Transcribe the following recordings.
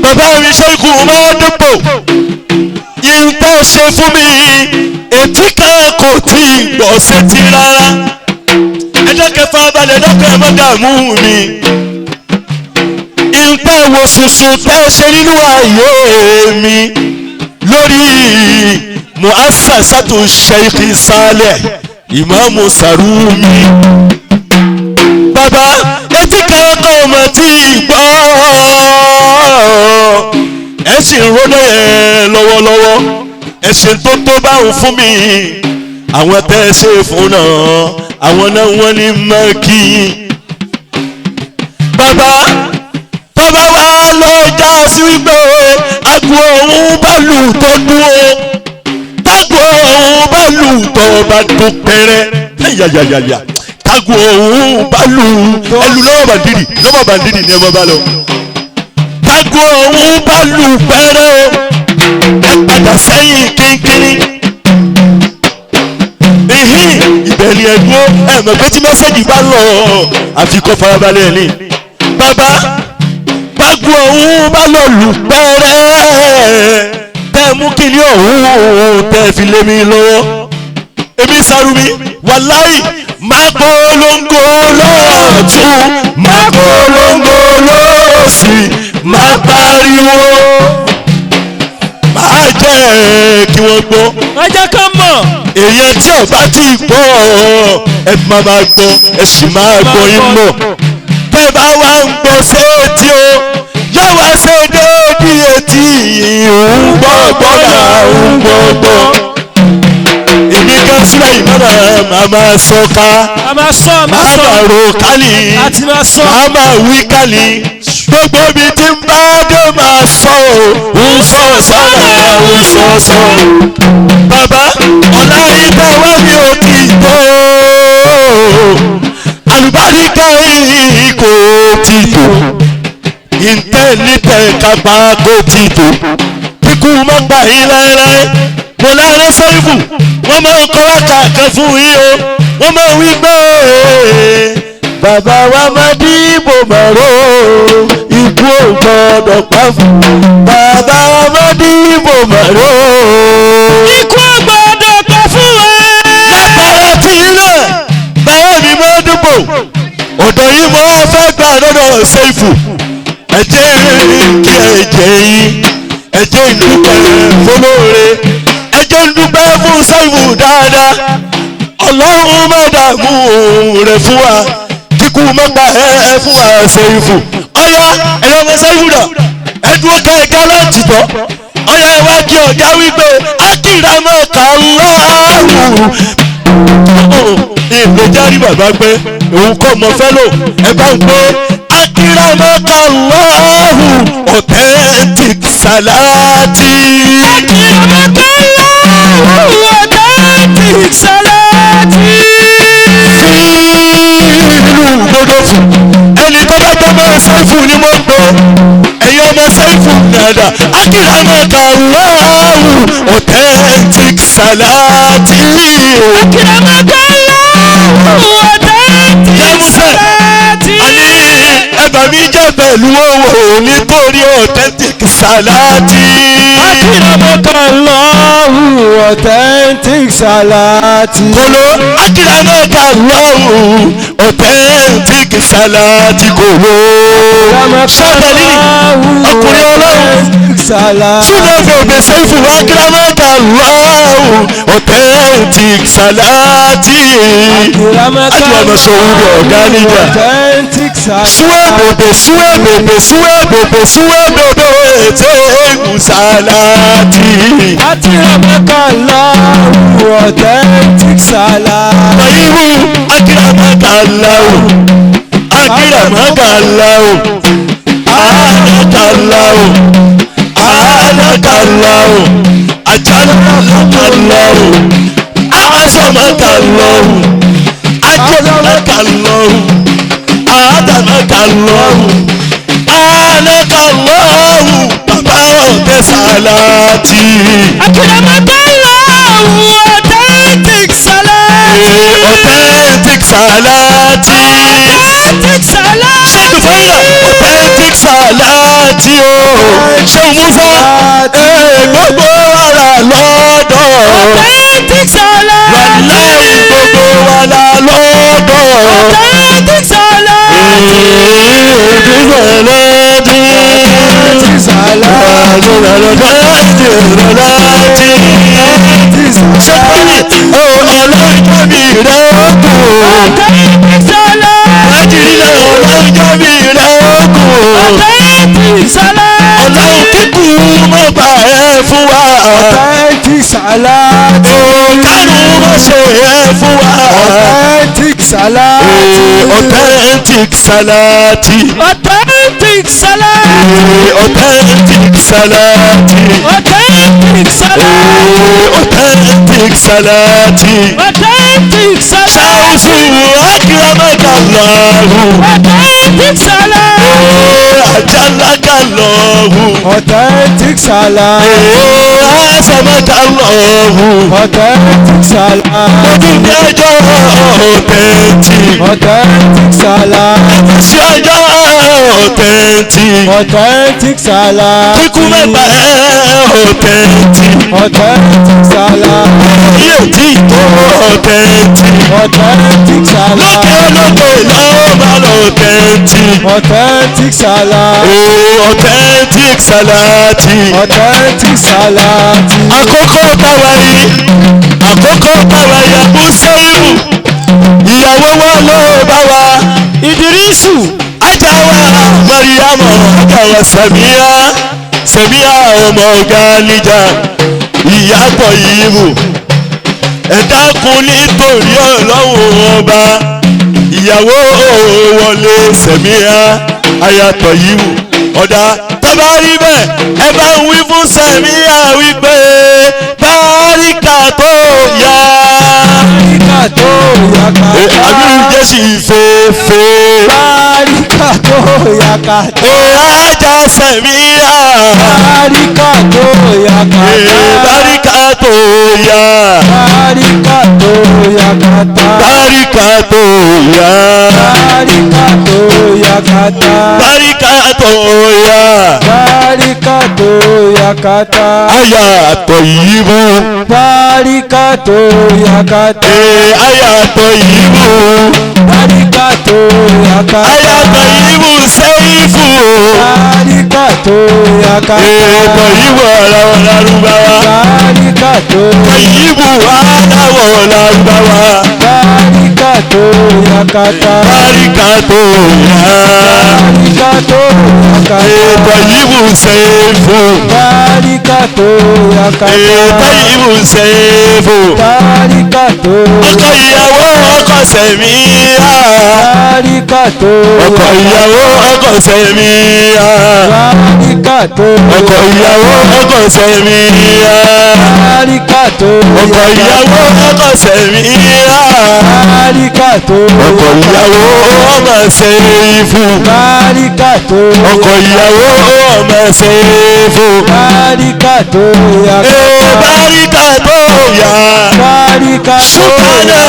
Bàbá mi ṣẹ́kù máa dúpọ̀. Ìtẹ́ ṣe fún mi, etí kan kò tí ì gbọ́ sétí rárá. Ẹ jẹ́ kẹ́ farabalẹ̀ lọ́kàn ẹ má dààmú mi. Ìtẹ́ wo ṣùṣù tẹ́ ṣe nínú ayé mi lórí Muassasatu Sheikh Saleh Ìmáàmù Sarumi. Bàbá etí kan kò mọ̀ tí ì gbọ́. Ẹ sì ń ronú yẹn lọ́wọ́lọ́wọ́. Ẹ ṣe tó tó báwọn fún mi. Àwọn tẹ́ ẹ ṣe fún náà, àwọn náà wọ́n ní mọ́ kí. Bàbá tọ́ba wa lọ já sí wípé agbo òun bá lù tó dúró. Tágbo òun bá lù tó bá dún pẹ́rẹ́. Yàyàyàyà tágbo òun bá lù ẹlù lọ́wọ́ bàndìrì lọ́wọ́ bàndìrì ni ẹ mọ́ bá lọ. Tágbo òun bá lù pẹ́rẹ́ o. Ẹ padà sẹ́yìn kínkínní. Ìhín ìbẹ̀rẹ̀ ẹ̀dúró ẹ mọ̀ pé tí mẹ́sẹ̀gì bá lọ àfi kó farabalẹ̀ ní. Bàbá gbàgbọ́ òun bá lọ lù pẹ́rẹ́ tẹ́ mú kíní òun tẹ́ fi lé mi lọ́wọ́. Èmi Sarumi wàláì máa polongo lọ́ọ̀tún máa polongo lọ́ọ̀sì máa pariwo máa jẹ́ kí wọ́n gbọ́. Ẹ jẹ́ ká mọ̀. Èèyàn tí ò bá ti gbọ́ ẹ máa máa gbọ́ ẹ sì máa gbọ́ yín mọ̀. Tẹ́ bá wá ń gbọ́ sétí o yóò wá ṣe déédéé etí ń gbọ́ gbọ́ là ń gbọ́ gbọ́. Èmi kan sílẹ̀ ìmọ̀ràn màá máa sọ ká A máa sọ, a máa màá sọ. máa ro kálí A ti máa sọ. màá máa wí kálí gbogbo ibi tí ń bá dé máa sọ ò ń sọ sọ́nà ń sọ sọ. Bàbá ọ̀la ìgbà wá mi ò tí ì tó àlùbáríkà yìí kò tí ì tó ìtẹ́nitẹ́ kápá kò tí ì tó kíkú má gbà yín láéláé. Mo lára sẹ́yìnbù wọ́n máa ń kọ́ wákà kan fún yín o wọ́n máa wí pé bàbá wa máa dìbò mọ̀rọ̀ ikú ò gbọ́dọ̀ pa fún bàbá wa máa dìbò mọ̀rọ̀. Ikú ò gbọ́dọ̀ pa fún wa. Látara tí iná bàbá mi máa dìbò ọ̀dọ̀ yìí mo wá fẹ́ gbà lọ́dọ̀ sẹ́yìnfù ẹ jẹ́ kí ẹ jẹ́ yín ẹ jẹ́ ìdúpẹ́ fọlọ́ọ̀rẹ́ ẹ jẹ́ ìdúpẹ́ fún sẹ́yìnfù dáadáa. Ọlọ́run má dààmú rẹ̀ fún wa kíkú má pa ẹ fún wa sẹ́yìnfù. Ọ̀yá ẹ̀yọ́ ọmọ sẹ́yìnfù dà ẹ dúró ká ẹ gálàǹtì tọ́ ọ̀yá ẹ wá kí ọ̀gá wípé akíramọ̀ kà lọ́ọ̀rù. Ìgbẹ́járí bàbá pé òun kọ́ mọ fẹ́ lò ẹ bá ń pé akíramọ̀ kà lọ́ọ̀rù authentic salati. Akíramọ̀kànláhù authentic salati. Fíìlù gbọdọ̀ fún ẹni tó bá jẹ́ ọmọ sẹ́fù ni mo pè ẹ̀yin ọmọ sẹ́fù nàdà akíramọ̀kà lọ́ọ̀rù authentic salati. Akíramọ̀kànláhù authentic Yẹ́músẹ̀. salati. Àní ẹ̀bà mi jẹ́ pẹ̀lú owó nítorí authentic salati. Akíramọ̀kànláhù authentic salati. Kolo akíramọ̀kà lọ́ọ̀rù authentic salati kolo. Sọ́dọ̀lì ọkùnrin ọlọ́run. Salati. Súnà bèbè sẹ́fù akíramọ̀kà lọ́ọ̀rù authentic salati. Ajíwọ̀n sọ̀wúrọ̀ ọ̀gá níjà. Authentic salati. Súwé bèbè súwé bèbè súwé bèbè súwé bèbè tẹ́gùn sálátì. Akíramọ̀kànláhù authentic salati. Bàyíwú akíramọ̀kànláwò akíramọ̀kànláwò àánákànláwò àánákànláwò àjálùmọ̀kànláwò àásọ̀mọ̀kànláwò àjọmọ̀kànláwò àádàmọ̀kànláwò àánákànláwò bàbá ọ̀tẹ̀ sálátì. Akíramọ̀kànláhù authentic salati. Authentic salati. Authentic salati. Ṣé ìfọyà authentic salati o? Ṣé Musa gbogbo ara lọ́dọ̀. Authentic salati. Wàláì gbogbo wa la lọ́dọ̀. Authentic salati. Authentic salati. Authentic salati. Authentic salati. Authentic salati. Authentic salati. Authentic salati. Authentic salati. Authentic salati. Authentic salati. Authentic salati. Ṣáùsù akérèmọ́kàlọ́hù. Authentic salati. Ajálákàlọ́hù. Authentic salati. Àṣàmọ́kàlọ́hù. Authentic salati. Ojú ní ọjọ́ authentic. Authentic salati. Sí ọjọ́ authentic. Authentic salati. Kíkú mẹ́ta authentic. Authentic salati. Yóò tí tó authentic. Authentic Lókè salati. lókè lọ́wọ́ bá lọ authentic. Authentic salati. Authentic salati. Authentic salati. Àkókò táwa yìí, àkókò táwa yìí, àbúṣẹ́yù ìyàwó wa ló bá wa. Ìdírísù. Ajá wa Mariamu, ajá wa Sẹ̀míyá, Sẹ̀míyá ọmọ ọ̀gá níjà, ìyàtọ̀ yìí wò. Ẹ dákun nítorí Ọlọ́run ọba, ìyàwó wọlé Sẹ̀míyá, ayàtọ̀ yìí wò. Ọ̀dà tọ́ba rí bẹ́ẹ̀, ẹ bá ń wí fún Sẹ̀míyá wípé báríkà tó yá. Báríkà tó yakata. Àbírú Jésù ìfẹ́fẹ́. Báríkà tó yakata. Ajá Sẹ̀míyá. Báríkà tó yakata. Báríkà tó yá. Báríkà tó yakata. Báríkà tó yá. Báríkà tó yakata. Báríkà tó yá. Báríkà tó yakata. Aya àtọ̀ yìí mú. Báríkà tó yakata. Aya àtọ̀ yìí mú. Báríkà tó yakata. Aya àtọ̀ yìí mú sẹ́yìnfù. Báríkà tó yakata. Ètò yìí wọ̀ ọ̀làwọ̀ lárúbáwá. Báríkà tó Yìí wù aláwọ̀ lárúbáwá. Báríkà tó yakata. Báríkà tó yá. Báríkà tó yakata. Ètò yìí wù sẹ́yìnfù. Báríkà tó yakata. Ètò yìí wù sẹ́yìnfù. Báríkà tó Ọkọ ìyàwó ọkọ Sẹ̀míyá. Báríkà tó Ọkọ ìyàwó ọkọ Sẹ̀míyá. Báríkà tó Ọkọ ìyàwó ọkọ Sẹ̀míyá. Báríkà tó Ọkọ ìyàwó ọkọ Sẹ̀míyá. Báríkà tó Ọkọ ìyàwó ọmọ sẹ́yìnfù. Báríkà tó Ọkọ ìyàwó ọmọ sẹ́yìnfù. Báríkà tó Ee báríkà tó yá. Báríkà tó Ṣúgà náà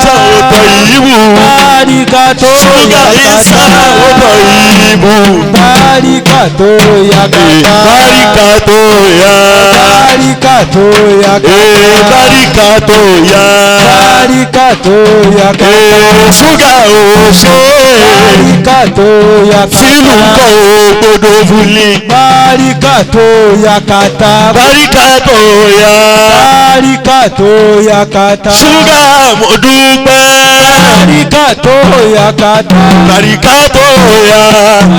ṣàwòtọ̀ yìí wù. Báríkà tó Ṣúgà ìṣàwòtọ̀ yìí wù. Báríkà tó yakata. Báríkà tó yá. Báríkà tó yakata. Ee báríkà tó yá. Báríkà tó yakata. Ee ṣúgà ò ṣe é. Báríkà tó yakata. Fílù kọ́ ògbódò fúnni. Báríkà tó yakata. Báríkà tó yá. Báríkà tó yakata. Ṣúgà mo dúpẹ́. Báríkà tó yakata. Báríkà tó yá.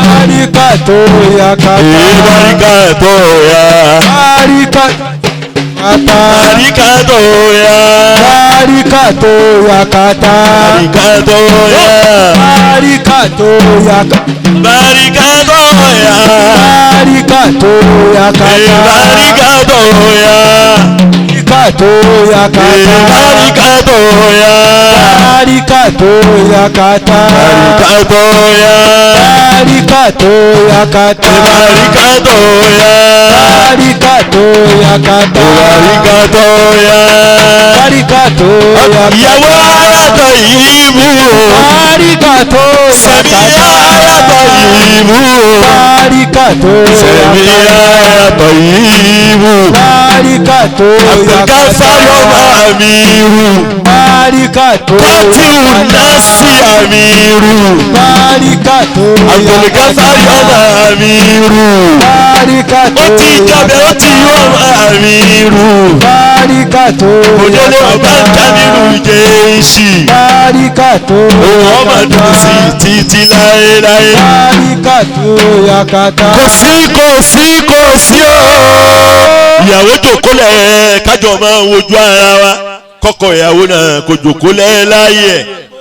Báríkà tó yakata. Ee báríkà tó yá. Báríkà yakata. Báríkà tó yá. Báríkà tó yakata. Báríkà tó yá. Báríkà tó yakata. Báríkà tó yá. Báríkà tó yakata. Ee báríkà tó yá. Báríkà tó yakata. Ee báríkà tó yá. Báríkà tó yakata. Báríkà tó yá. Báríkà tó yakata. Báríkà tó yá. Báríkà tó yakata. Bàríkà tó yá. Báríkà tó yakata. Ìyàwó ayàtọ̀ yìí mú o. Báríkà tó Sẹ̀mí yakata. ayàtọ̀ yìí mú o. Báríkà tó Sẹ̀mí yakata. ayàtọ̀ yìí mú. Báríkà tó Àbùkásá yakata. yóò máa mi rù. Báríkà tó Pátí násì àmì rù. Báríkà tó Àbùkásá yóò máa mi rù. Báríkà tó Ó ti jọbẹ̀ ó ti yóò máa mi rù. Báríkà tó Òjòlè ọba ń jábìrù jẹ́ ìṣì. Báríkà tó Òun ọmọ dùn sí títí láéláé. Báríkà tó yakata. Kò sí kò sí kò sí ooo. Ìyàwó jòkólẹ̀ kájọ máa ń wojú ara wa. Kọ́kọ́ ìyàwó náà kò jòkólẹ̀ láàyè ẹ̀.